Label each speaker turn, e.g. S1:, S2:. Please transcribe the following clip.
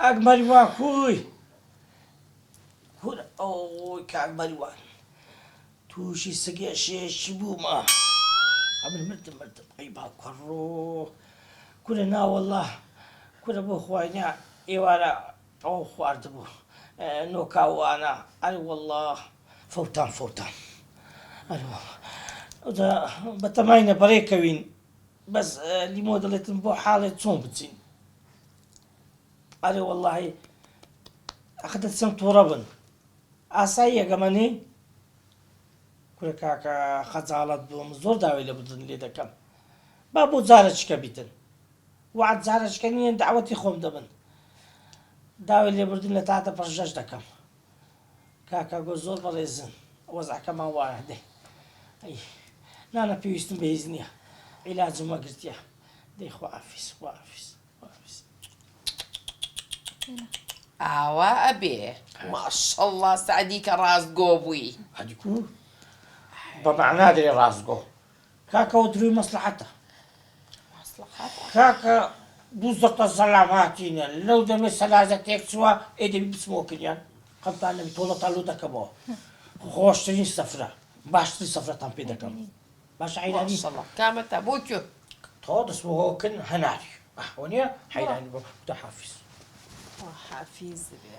S1: ئاک مەریوان کوی کورە ئۆی کاک مەریوان تووشی سگێشێکی بوومە ئەمن مردم مردم ئەی باوکەڕۆ کورە ناوەڵا کورە بۆ خوای نا ئێوارە ئەوە خواردبوو نۆکاوانە ئەرێ وەڵا فەوتام فەوتام ئەرێ وەڵا ئەوجا بەتەماینە بەڕێ کەوین بەس لیمۆ دەڵێتن بۆ حاڵێ چۆن بچین ئەرێ وەڵاهی ئەخ دەچم تووڕە بن ئاساییە گەمەنی کورە کاکە خەجاڵەت بووم زۆر داوای لێبوردن لێ دەکەم با بۆ جارەچکە بیتن وەعد جارەچکە نییە داوەتی خۆم دەبن داوای لێبوردن لە تاتە پڕژەش دەکەم کاکە گۆ زۆر بەڕێزن وەزعەکەمان وایە دەی ئەی نانە پێویستم بە هیچ نییە عیلاجم وەگرتیە دەی خواحافیز خواحافیز خواحافیز.
S2: ئاوا ئەبێ ماشەڵڵا سەعدی کە ڕاستگۆ بووی.
S1: ئەدی کو بە مەعنا دەرێ ڕاستگۆ کاکە ئەوە درۆی مەسڵەحەتە کاکە دوو زڕتە زەلام هاتینە لەو دەمێ سەلاجە تێک چووە ئێ دەبی بچمەوە کریان قەمتان نەبی تۆڵەتان لۆ دەکەمەوە خۆشترین سەفرە باشترین سەفرەتان پێ دەکەم باشە حەیرانی
S2: ماشەڵڵا کامەتە بۆ کوێ
S1: تۆ دەچمەوە کن هەناری ئەوە نییە حەیرانی بۆ خوداحافیز
S2: خواحافیز بێ.